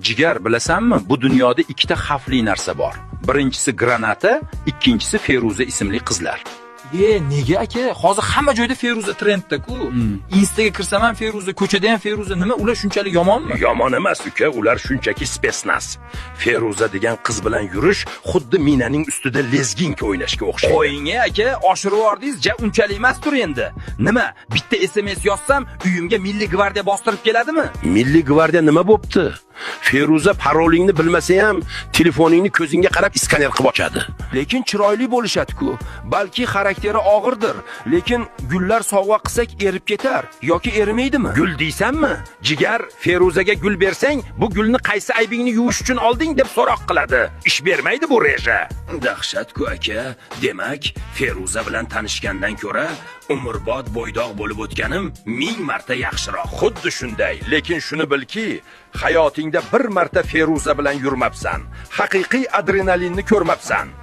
Jigar, bilasanmi, bu dunyoda ikkita xavfli narsa bor. Birinchisi granata, ikkinchisi Feruza ismli qizlar. Ye, nega, aka? Hozir hamma joyda Feruza trendda-ku. Instaga kirsam ham Feruza, ko'chada ham Feruza. Nima, ular shunchalik yomonmi? Yomon emas, uka, ular shunchaki спецназ. Feruza degan qiz bilan yurish xuddi minaning ustida lezginka o'ynashga o'xshaydi. Qo'ying, aka, oshirib yubordingiz, ja unchalik emasdir endi. Nima, bitta SMS yozsam, uyimga Milliy gvardiya bostirib keladimi? Milliy gvardiya nima bo'pti? Feruza parolingni bilmasa ham telefoningni ko'zingga qarab skaner qilib ochadi. Lekin chiroyli bo'lishadi-ku. Balki xarakteri og'irdir, lekin gullar sovg'a qilsak erib ketar yoki erimaydimi? Gul deysanmi? Jigar, Feruzaga gul bersang, bu gulni qaysi aybingni yuvish uchun olding deb so'roq qiladi. Ish bermaydi bu reja. Dahshat-ku, aka. Demak, Feruza bilan tanishgandan ko'ra umrbod bo'ydoq bo'lib o'tganim ming marta yaxshiroq. Xuddi shunday, lekin shuni bilki, hayotingda bir marta Feruza bilan yurmabsan. Haqiqiy adrenalinni ko'rmabsan.